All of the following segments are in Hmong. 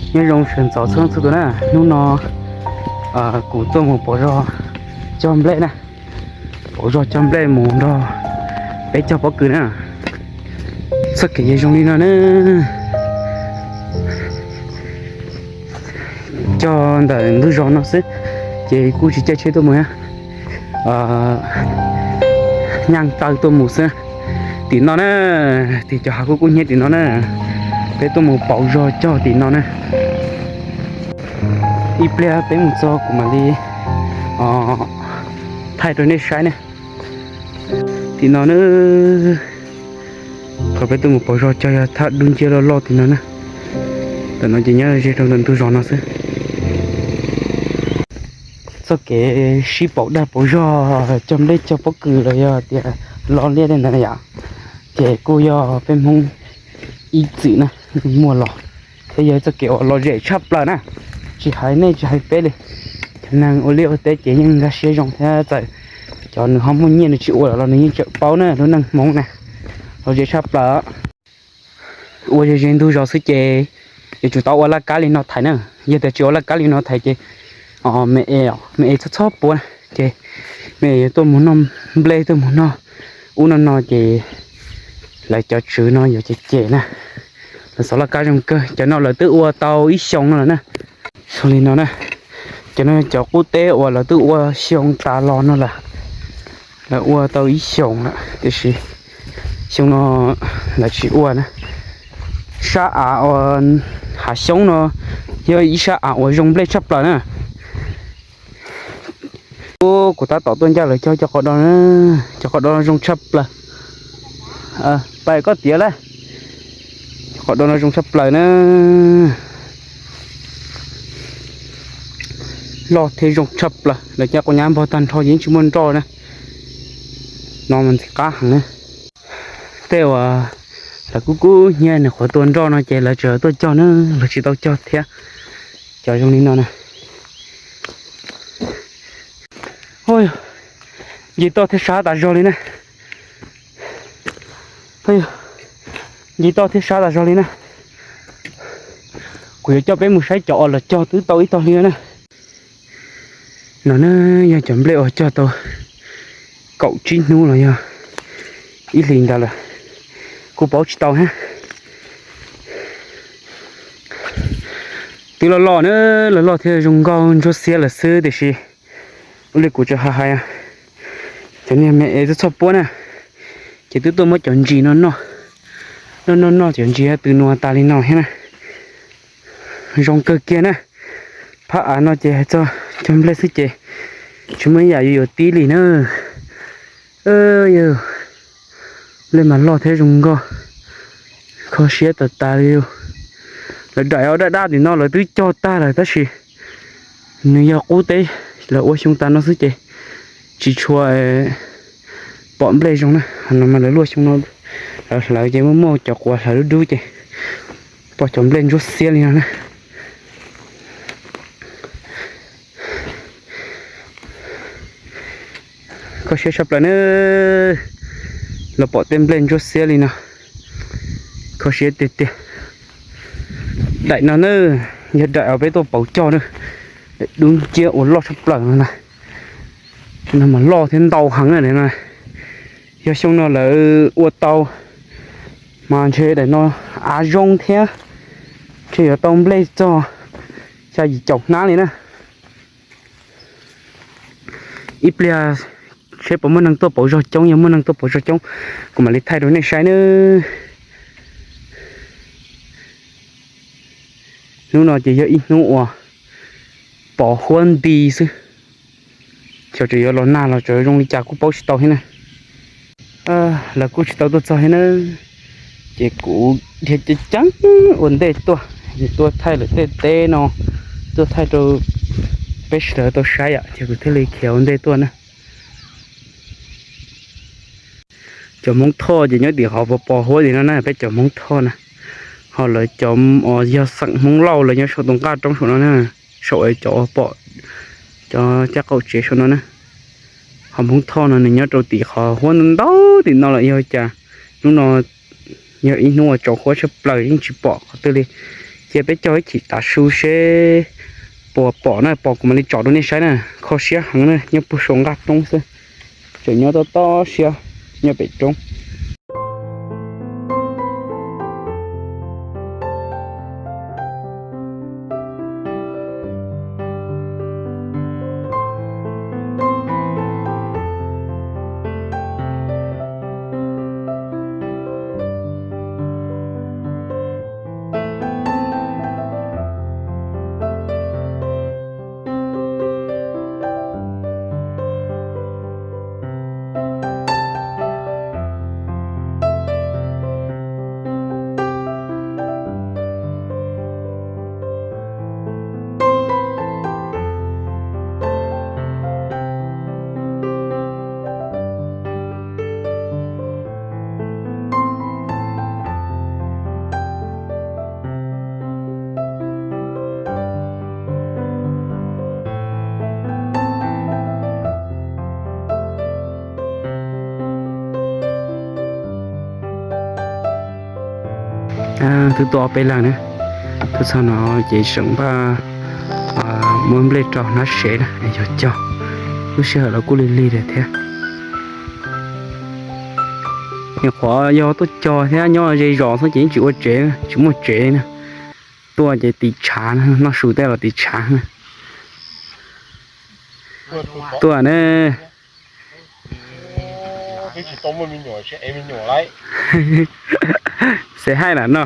Nyob zoo sawv ntxov txhua txhua tus na, hnub no kuv tuaj mus pauv zog cog nplej na, pauv zog cog nplej mus nrog peb cog pob kws na. Txoj kev zoo li no na, cog ntawm ntug zos no xwb, ces kuj tsis caij tsheb tuaj mus na, nyaj taw tuaj mus xwb. Tim no na, tim cov hav kuj kub hnyiab tim no na, peb tuaj mus pauv zog cog tim no na. Ib pliag peb mus txog kuv mam li thaij rau nej saib ne. Tim no na, qhov peb tuaj mus pauv zog cog yog thaj dub nciab loj loj tim no na. Ntawm no ces nyob ze rau ntawm ntug zos no xwb. Txoj kev sib pauv dag pauv zog cog nplej cog pob kws los yog tias lo liaj tej ntawd yom, ces kuj yog peb Hmoob ib txwm na muaj los, thiab yog txoj kev uas lom zem tshaj plaws na. Tsis hais nej tsis hais peb li, cov neeg ua liaj ua teb ces yeej nkag siab zoo thiab txawm cov nws ho muaj nyiaj nws tsis ua los nws yeej tseem paub na, lub neej Hmoob na, lom zem tshaj plaws. Ua ze ze ntug zos xwb ces yuav tsum tau ua laj kab li no thaiv na. Yog tias tsis ua laj kab li no thaiv ces me es, me es txhob txhob puav na, ces me es yuav tuaj mus noj nplej tuaj mus noj ub noj no ces lawv cov tswv no yuav cem cem na. Lawv xov laj kab zoo kawg, cov no lawv twb ua tau ib xyoos no lawm na. Zoo li no na, cov no cov qub teb uas lawv twb ua xyoo tas los no lawm. Lawv ua tau ib xyoos lawm tiam sis xyoo no lawv tsis ua na. Sab av uas hav xyoob no yog ib sab av uas zoo nplej tshaj plaws na. Kuv tab tom tuaj ncaj lawv cog cov qos do, cov qos do zoo tshaj plaws. Pais koj tiav lawm. Cov qos do no zoo tshaj plaws na, loj thiab zoo tshaj plaws. Lawv cov qos nyab npog tag nrho yeej tsis muaj nroj na. No mas ntxim qab heev na. Tej uas lawv kub kub hnyiab nws qhuav tua nroj no ces lawv tseem tuaj cog na, lawv tsis tau cog thiab. Cov zoo li no na. Ncig toj thiab sab tas zog li na. Ncig toj thiab sab tas zog li na. Kuv yuav coj peb mus saib cov uas los cog twb tau ib tog hli na. No na, yog cov nplej uas cog tau kaum tsib hnub los yog ib hlis ntawd lawm, kuj paub tsis tau thiab. Twb loj loj na, loj loj thiab zoo nkauj ntsuab xiab lawm xwb tiam sis ua li kuv tseem hais hais, cov niag me es twb txhob puab na, ces twb tuaj muab cov ntsis no noj, noj noj noj cov ntsis twb nua tas li no thiab na. Zoo kawg kiag na. Phab av no ces hais txog cog nplej xwb ces tsis muaj ib yam yuav yuav tib li na. Yog nplej mas loj thiab zoo nkauj, kho siab tas tas li. Lawv daim daj daj tim no lawv twb cog tag lawm tab sis nws yog qub teb, lawv ua xyoo tas no xwb ces tsis tshua pom nplej zoo na. No mas lawv luaj xyoo no, lawv hlawv ces muaj muaj cov quav hlawv dub dub ces pom cov nplej ntsuab xiab li no na. Kho siab tshaj plaws na, los pom tej nplej ntsuab xiab li no, kho siab tiag tiag. Daim no na, yog daim uas peb tuaj pauv cog na, daim dub nciab uas loj tshaj plaws no na. No mas loj thiab ntau heev na. Yog xyoo no lawv ua tau mas ntshe daim no av zoo thiab, ntshe yuav tau nplej txog xya yim caum hnab li na. Ib pliag seb puas muaj neeg tuaj pauv zog coob, yog muaj neeg tuaj pauv zog coob kuv mam li thaij rau nej saib nawb. Hnub no ces yog ib hnub uas pos huab nti xwb, xyov tseem yuav los nag los tseem zoo li cas kuj paub tsis tau thiab na. Lawv kuj tsis tau tuaj txog thiab na, ces kuv dhia ceev ceev ua ntej tuaj, tuaj thaij lawm tej teb no, tuaj thaij rau peb sawv daws tau saib yom, ces kuv thiaj li khiav ua ntej tuaj na. Cov Hmoob Thoj ces nyob tim qhov pos pos huab tim no na, peb cov Hmoob Thoj na. Ho lawv cov uas yog xeem Hmoob Lauj lawv nyob saum tus nqaj roob saum no na, saum cov pom cov caj qaum tsev saum no na. Ho Hmoob Thoj no nws nyob rau tim qhov huab ntau ntau tim no lawm, yog cas hnub no yog ib hnub uas tsaus huab tshaj plaws yeej tsis pom qhov twg li. Cia peb cog ib chim tav su seb puas pom na, pom kuv mam li tsom rau nej saib na. Kho siab heev na, nyob puag saum nqaj roob xwb, tseem nyob tob tob siab nyob pem roob. Twb tuaj ob peb leeg na, tuaj txog no ces seem npaj muab nplej rau hnab sev na yog cog. Lub sij hawm los kuj lig lig lawm thiab. Nyuam qhuav yog tuaj cog thiab nyob ze zos xwb ces yeej tsis ua tsev, tsis muaj tsev na. Tuaj ces tiv tshav, noj su tej los tiv tshav. Tuaj ne. Xav hais lam no.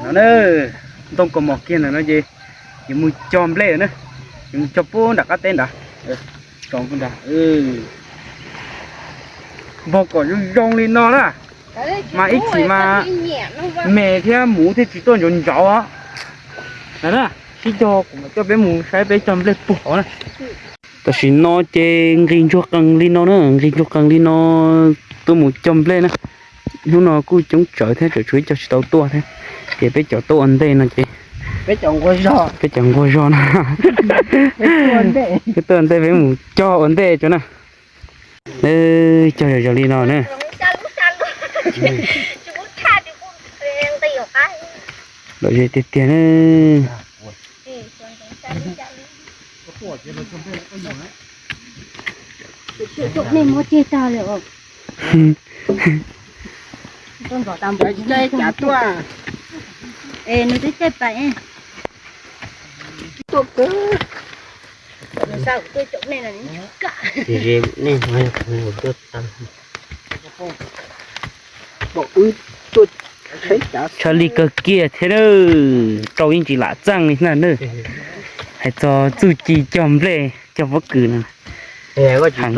No na, ntoo kaus mom kiag ntawm no ces yuav mus cog nplej na, yuav mus cog puag nram qab teb nrad. Tso puag nrad. Npog kom zoo zoo li no na, mas ib chim mas me thiab muv thiaj tsis tuaj ntsauv ntsauv os. Na, sib cog kuv mam coj peb mus saib peb cog nplej puag hauv na. Tam sim no ces nqis ntsuag qees li no na, nqis ntsuag qees li no tuaj mus cog nplej na. Hnub no kuj coob tsawv thiab, tseem tshuav ib co tsis tau tuaj thiab. Ces peb cov tuaj ua ntej no ces, peb cov nquag zog no, peb tuaj ua ntej peb mus cog ua ntej tso na. Cog zom zaws li no na. Lom zem tiag tiag na. Nej muab ceg tag li os. Es nws twb caij pais. Tuaj kawg. Nws xa kuv tuaj caum nej no. Ces nej no yog kuv tuaj tag. Tshaj li kawg kiag thiab na, rau yeej tsis lam txeej li na. Hais txog txuj ci cog nplej cog pob kws no, heev kawg.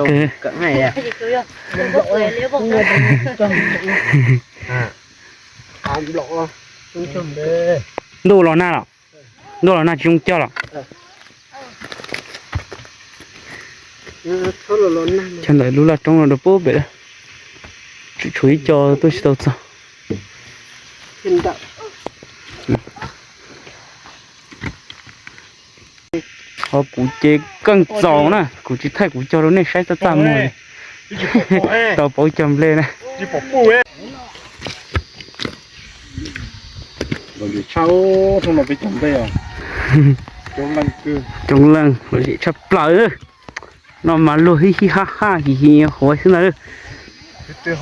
Ntuj los nag los, ntuj los nag tsis zoo cog los. Cog ntawm lub laj roob no rau puag pem, tseem tshuav ib co tuaj tsis tau txog. Ho kuv ces keej txaus na, kuv tsis thaij kuv cog rau nej saib txaj txaj muag li. Tau pauv cog nplej na. Coob leej, lom zem tshaj plaws. No mas luag hij hij haj haj hi hi huav xwb ntag. Tej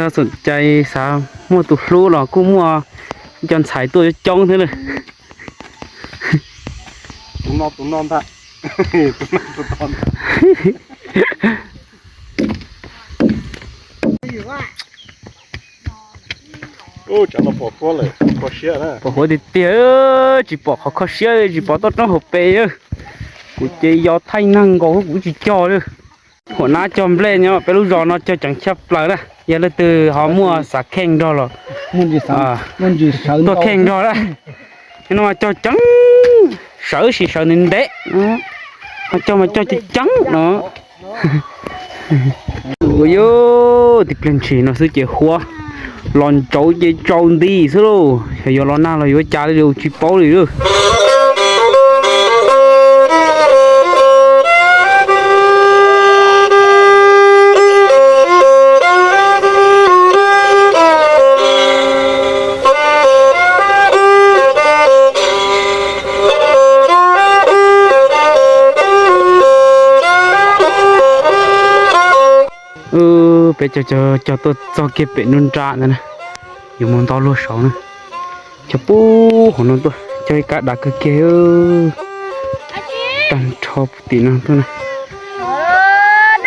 ho txom cai xav muaj tus hlub los kuj muaj, cov ntxhais tuaj coob thiab na. Pom huav tiag tiag, tsis pom qhov kho siab, tsis pom toj roob hauv pes. Kuv ces yog thaij neeg nkaus kuv tsis cog li. Huam nab cog nplej nyob peb lub zos no cog ceev tshaj plaws na. Yog leej twg ho muaj xav kheej nrog los tuaj kheej nrog na. No mas cog ceev, sawv sis sawv ntev ntev, ho cog mas cog ceev ceev no. Ua yog tib pliag ntshis no xwb ces huav los ntsauv ces tsaus nti xwb lauj. Yog yuav los nag los yuav cas li tsis paub li lauj. Peb cog cog cog tuaj txog kiag pem nruab nrab ntawd na, yuav mus nto luag saud na. Cog pub hauv no tuaj, cog ib kab dav kawg kiag, tag nrho puv tim no tuaj na.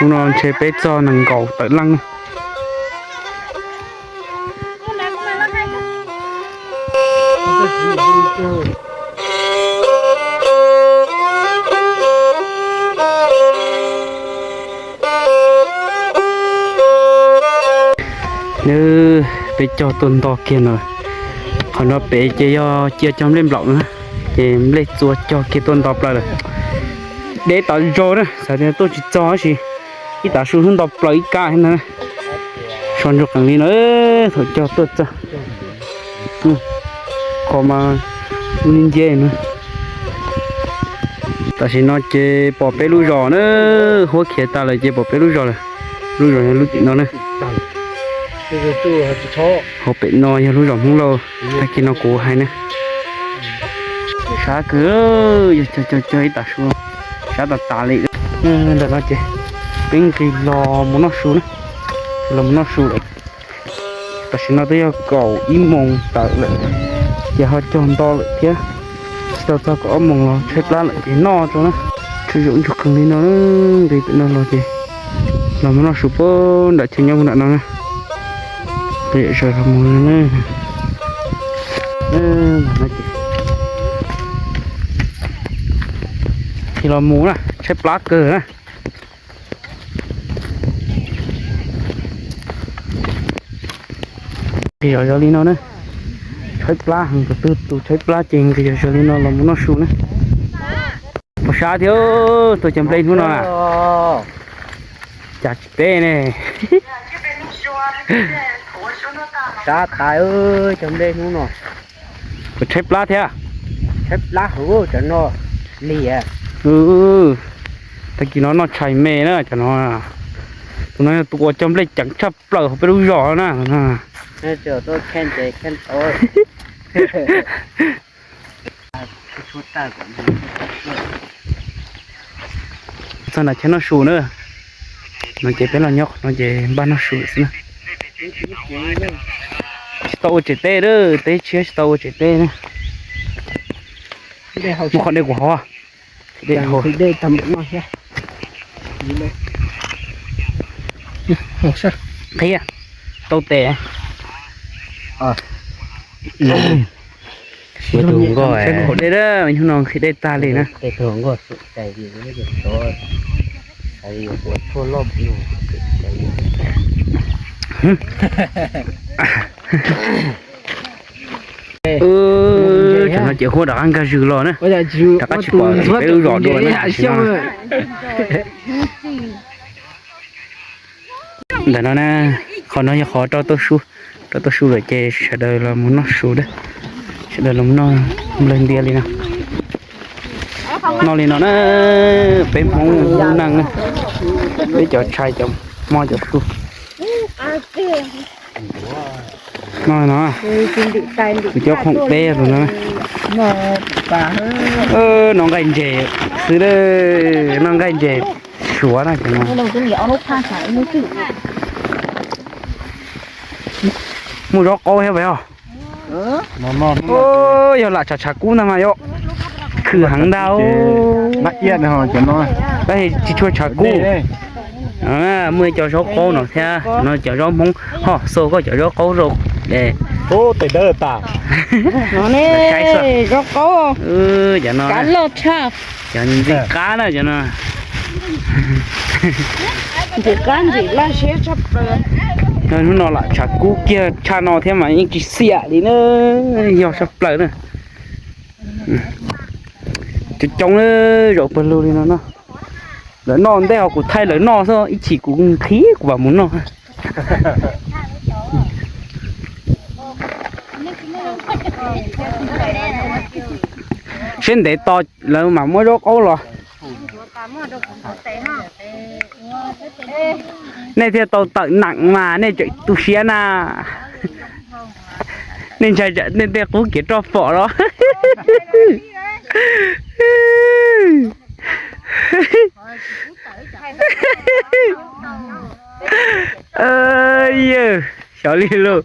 Hnub no ntshe peb txog nees nkaum tawm leej na. Nws, peb cog tuaj nto kiag no. Qhov no pem ces yog cia cog nplej nplaum na, ces nplej txua cog kiag tuaj nto plaws lawm. Deb tas zog na, xav tias tuaj tsis txog tab sis ib tav su twb nto plaws ib kab thiab ntag. So ntsuag qees li no, thaum cog tuaj txog. Qhov mas lub nceb no. Tam sim no ces pom peb lub zos na, huab khiav tas lawm ces pom peb lub zos lawm. Lub zos yog lub tim no na. Hauv pem no yog lub zos Hmoob Lauj, tag kis no kuv hais na. Sab kawg, yog cog cog cog ib tav su, sab tas tas li. Ntawm no ces peb nqis los mus noj su na, los mus noj su lawm. Tam sim no twb yog kaum ib moos tawm lawm, ces ho cog nto lawm thiab. Tsis tau txog kaum ob moos los tshaib plab lawm ces noj tso na. Tshaib zaum ntsuag qees li no, nqis pem no los ces los mus noj su puag nram chaw nyob puag nram no na. Qhia sawv los mus na. Qhia los mus na, tshaib plab kawg na. Nqis zom zaws li no na, tshaib plab heev, tus twg tus tshaib plab ces nqis zom zaws li no los mus noj su na. Pom sab thiab, tuaj cog nplej hnub no na. Cas tsis teb ne. Sab tas, cog nplej hnub no. Puas tshaib plab thiab? Tshaib plab hauv cov no li. Tag kis no noj tshais me na cov no. Tus no yog tus uas cog nplej ceev tshaj plaws hauv peb lub zos na. Txog nram chaw noj su na. No ces peb los nyob qhov no ces npaj noj su xwb na. Tsis tau ua tsev teb, teb tshiab tsis tau ua tsev teb na. Muaj qhov dej kuv hov. Qhia tau tes. Ua tus nkoj hauv dej na, hnub no nqhis dej tag li na. Tam no ces huab rov qab nkag zws los na. Rov qab tsis pom peb lub zos dua na. Ntawm no na, qhov no yog qhov rau tau su, rau tau su lawm ces sawv daws los mus noj su na. Sawv daws los noj nplawg ntias li no. Noj li no na, peb Hmoob lub neej na, peb cov tshais cov hmo cov su. Noj li no, kuv cov khoom peb tus no. Noj nqaij ntses xwb, noj nqaij ntses suav na cov no. Muaj zaub qaub thiab pas os. Yog lam tshav tshav kub ntag mas yog khwv heev ntag. Tab sis tsis tshua tshav kub. Muaj ib co zaub qaub no thiab no, cov zaub Hmoob ho xo koj cov zaub qaub rau. Tes dawb tas. Zaub qaub, cov no, cov ntxim qab na cov no. Ntxim qab ntxim laj siab tshaj plaws. Hnub no lam tshav kub kiag tshaj no thiab mas yeej tsis xiam li na, yog tshaj plaws na. Coob coob zaum pawg lug li no no. Lawv noj ntej ho kuv thaij lawv noj xwb, ib chim kuv nqhis kuv mam mus noj. Siab ntev tos lawv mam muab zaub qaub los. Nej thiaj tau tawm neem mas nej tseem tu siab na. Nej ntshai nej tej qub kev roj phom los. Yawg, xyov li lauj.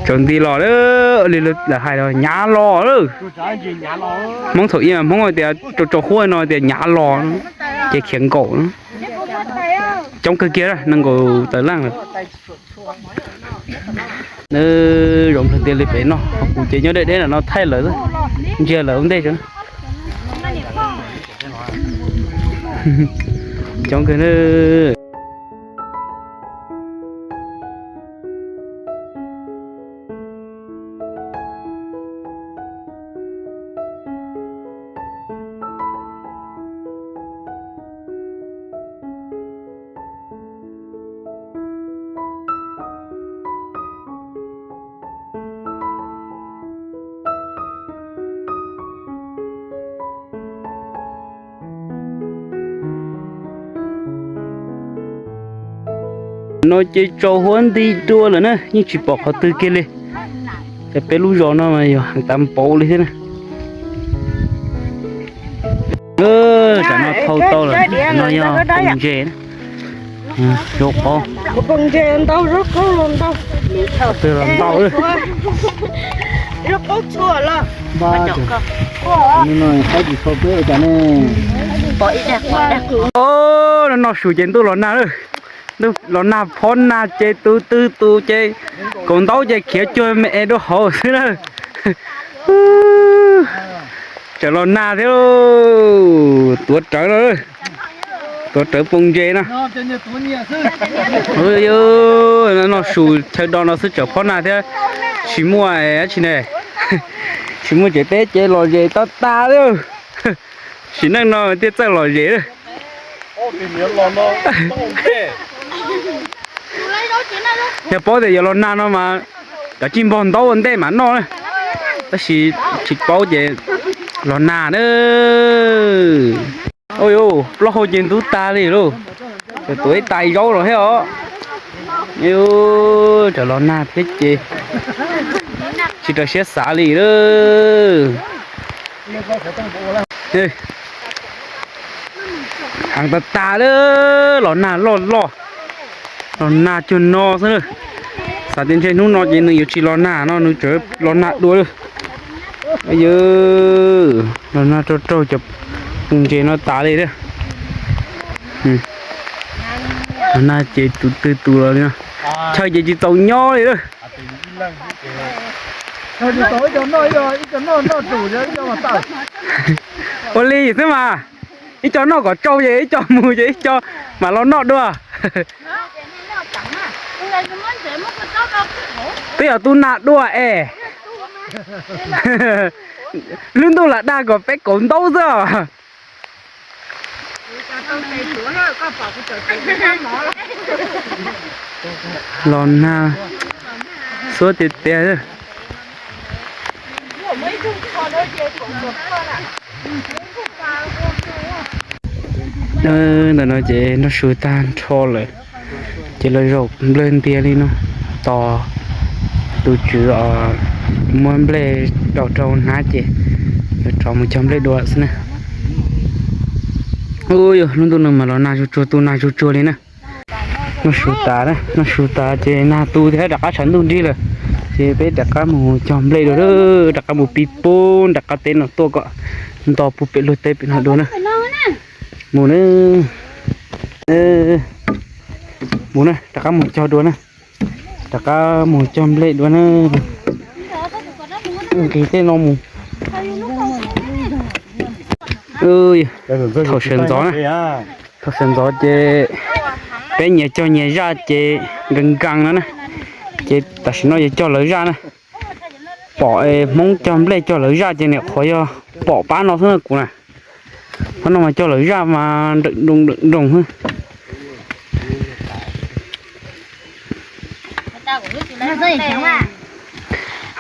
Tsaus nti los li lawv hais los nyav los lawm. Hmoob thaum ub Hmoob tias tsaus tsaus huab no tias nyav los, ces khiav nkaum. Coob kawg kiag, nees nkaum tawm leej lawm. Nws zoo nrog tias li pem no, ho kuv ces nyob deb deb no thaij lawv, ntsia lawv ua ntej. Coob kawg. No ces tsaus huab nti dua lawm na, yeej tsis pom qhov twg kiag li. Ces peb lub zos no mas yog heev tas npaum li thiab na. Tam no thau tau lawm, no yog pob ntses na. Zaub qaub. Twb los ntau lawm. Noj su ces ntuj los nag lawm. Ntuj los nag, phob nag ces tus twg tus ces kaus ntaub ces khiav cuag me es dua hauv xwb na. Tseem los nag thiab, tuav rawv no, tuav rawv pob ntses no. Noj su chaw do no xwb tseem phob nag thiab, tsis muaj dab tsi ne. Tsis muaj tsev teb ces lom zem tag tag li. Sim neej no thiaj txawj lom zem. Yog paub tias yuav los nag no mas kav tsij npog ntaub ua ntej mam noj na. Tab sis tsis paub ces los nag na. Ua plaub hau ces ntub tag li lauj. Tseem tuav ib tais zaub los thiab os. Tseem los nag thiab ces tsis raws siab xav li lawm. Heev tag tas lawm, los nag loj loj, los nag cuag no xwb na. Xav tias ntshe hnub no ces nws yuav tsis los nag no nws tseem los nag dua lawm. Yawg, los nag raug raug cov pob ntses no tas li thiab. Los nag ces tus twg tus los li no. Chaw ces tsis txaus nyob li lawm. Ua li xwb mas, ib co noj kom tsau ces ib co mus ces ib co mam los noj dua. Twb yog tub nag dua es. Lub ntuj lam dag kom peb kaus ntaub xwb os. Los nag xuab tiag tiag. Ntawm no ces noj su tag nrho lawm, ces los zaum nplawg ntias li no, tos tus tswv muab nplej rau rau hnab ces yuav rov mus cog nplej dua xwb na. Ub, yog lub ntuj no mas los nag tsuag tsuag tu nag tsuag tsuag li na. Noj su tas, noj su tas ces nag tu thiab rov qab tshav ntuj nrig lawm, ces peb rov qab mus cog nplej dua, rov qab mus pib pub nram qab teb no tuaj kom nto puag pem luag teb pem no dua na. Mus na, mus na, rov qab mus cog dua na, rov qab mus cog nplej dua na. Nqis tej no mus. Thaum sawv ntxov na, thaum sawv ntxov ces peb nyias cog nyias zaj ces nkees nkees no na, ces tam sim no yuav cog lawv zaj na. Pom Hmoob cog nplej cog lawv zaj ces niam qhuav yog pom pab no xwb na kuv na. Pab no mas cog lawv zaj mas nrawm nroos nrawm nroos xwb.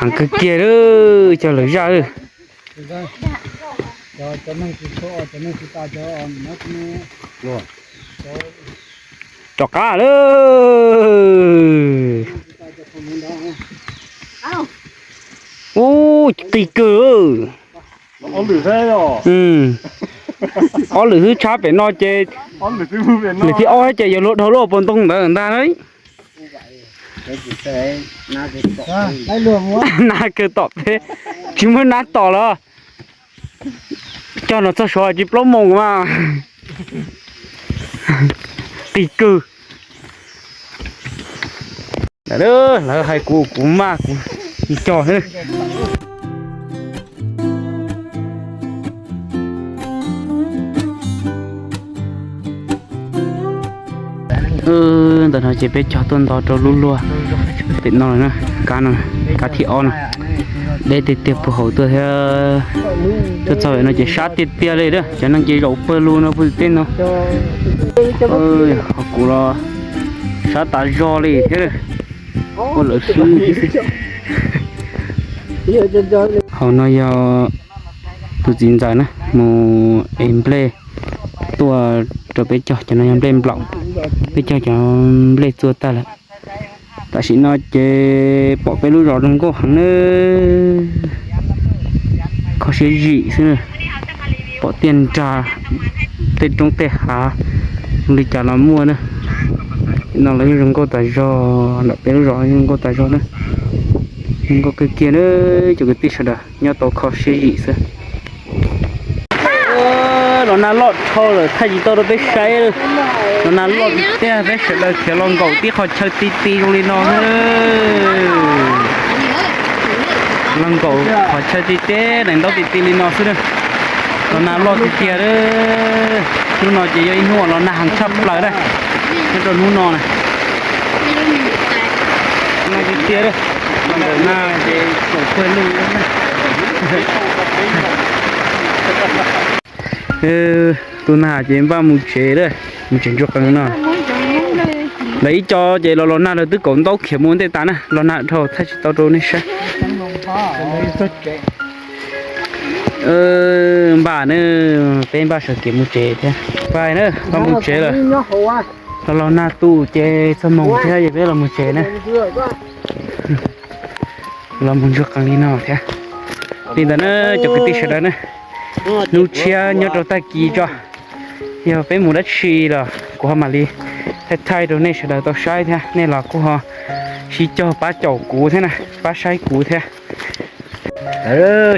Heev kawg kiag lawm, cog lawv zaj lawm. Rov qab lawm. Ub, qis kawg. Ob lwm xwb tshab pem no ces, lwm thib ob ces yuav luag dhau lub pob ntoo ntawd ntag na. Nab kawg tom peb, tsis muaj nab tom los. Cog no txog saud tsis plaub moos mas. Qis kawg. Lawv hais kuv, kuv maj kuv cog xwb. Ntawm no ces peb cog tuaj nto rau lub luag tim no lawm na. Kab no, kab thib ob no, deb tiag tiag puag hauv tuaj thiab. Tuaj txog no ces sab tiag tiag li a. Cov neeg ces zaum pawg lug no puag tim tej no. Ho kuv los sab tas zog li thiab. Ua lawv swb. Hauv no yog tus txiv ntxawm na mus ev nplej tuaj rau peb cog. Cov no yog nplej nplaum, peb cog cov nplej txua tag lawm. Tam sim no ces pom peb lub zos zoo nkauj heev na, kho siab zim xwb na. Pom tiaj nrag, tej roob tej hav, zoo li cas los muaj na. No los yeej zoo nkauj tas zog, ntawm peb lub zos zoo nkauj tas zog na. Zoo nkauj kawg kiag na, cov kwv tij sawv daws nyob tau kho siab zim xwb. Los nag loj dhau lawm thaij tsis tau rau peb saib. Los nag loj tiag tiag, peb sawv daws khiav los nkaum tib qhov chaw ti ti zoo li no xwb. Los nkaum qhov chaw ti teb daim ntaub ti ti li no xwb na. Los nag loj tiag tiag. Hnub no ces yog ib hnub uas los nag heev tshaj plaws na, nyob rau hnub no na. Nag tiag tiag, los nkaum nag ces tsaus puag lug. Tus nag ces npaj mus tsev lawm, mus tsev ntsuag qees no. Lawv ib co ces los los nag lawv twb kaum ntaub khiav mus ua ntej tas na, los nag dhau thaij tsis tau rau nej saib. Npaj na, peb npaj sawv kev mus tsev thiab. Pais na, los mus tsev lawm. Los los nag tu ces txog moos thiab es peb los mus tsev na. Los mus ntsuag qees li no thiab. Li ntawd na cov kwv tij sawv daws na, hnub tshiab nyob rau tag kis tso, yog peb mus dab tsi los kuv ho mam li thaij thaij rau nej sawv daws tau saib thiab. Nej los kuj ho sib cog pab caum kuv thiab na, pab saib kuv thiab.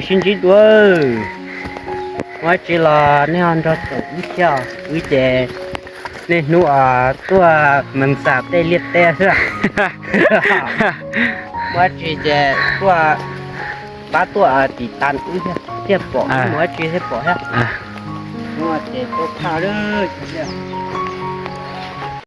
Sib ntsib dua, muaj dab tsi los nej ho nrog caum wb thiab, wb ces niaj hnub tuaj mas ntxas tej liaj teb xwb. Muaj dab tsi ces tuaj, pab tuaj tiv tas wb thiab, thiaj pom, muaj dab tsi thiaj pom thiab. Muaj ces tuaj phaj lawm.